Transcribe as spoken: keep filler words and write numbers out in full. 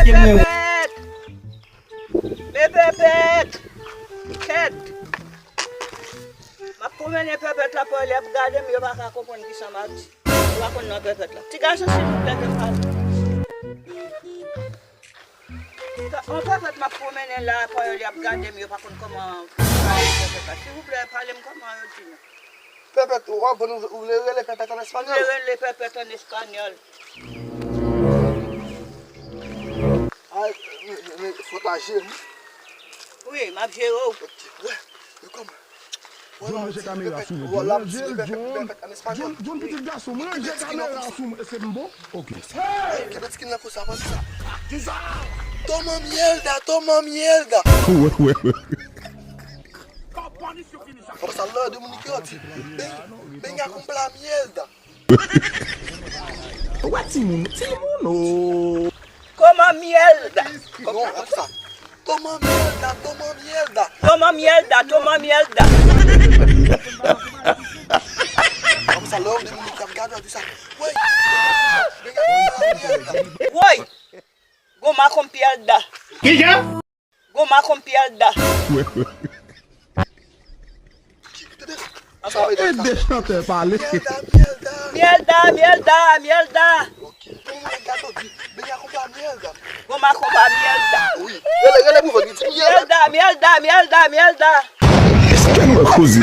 Pèpèt! Men Pèpèt! Kèt! M ap pwomennen Pèpèt la, paske lè y ap gade m, yo pa ka konprann kisa m ap di. Yo pa konn non Pèpèt la. Ti gason, silvouplè, ke m pale. An Pèpèt m ap pwomennen la, paske y ap gade m, yo pa konn kòman pale Pèpèt la. Silvouplè, pale m kòman yo di non. Pèpèt, w ap, ou, ou vle rele Pèpèt an espanyòl? M vle rele Pèpèt an espanyòl. Ay, men, men, men, fò w ta jere m. Wi, m ap jere w. Ok, wè, men kòman? John, mete kamera sou mwen, John. John, John, John, John, pitit gason, mwen, mete kamera sou mwen, èske m bon? Ok. Kenbe ti kin nan konsa, pa di sa. Toma mierda, toma mierda. Wè, wè, wè. Konsa lè de moun ki di, "Venga, venga comprar mierda." Wè timoun, timoun o. Toma mierda. Non, ap sa. Toma mierda, toma mierda. Toma mierda, toma mierda. Ap sa lè de moun ki ap gade di sa. Woy. Woy. Goma con pierda. Kijan? Goma con pierda. Ede chantè pale. Mierda, mierda, mierda. Goma kompa mierda. Mierda, mierda, mierda, mierda. Èske nou koze?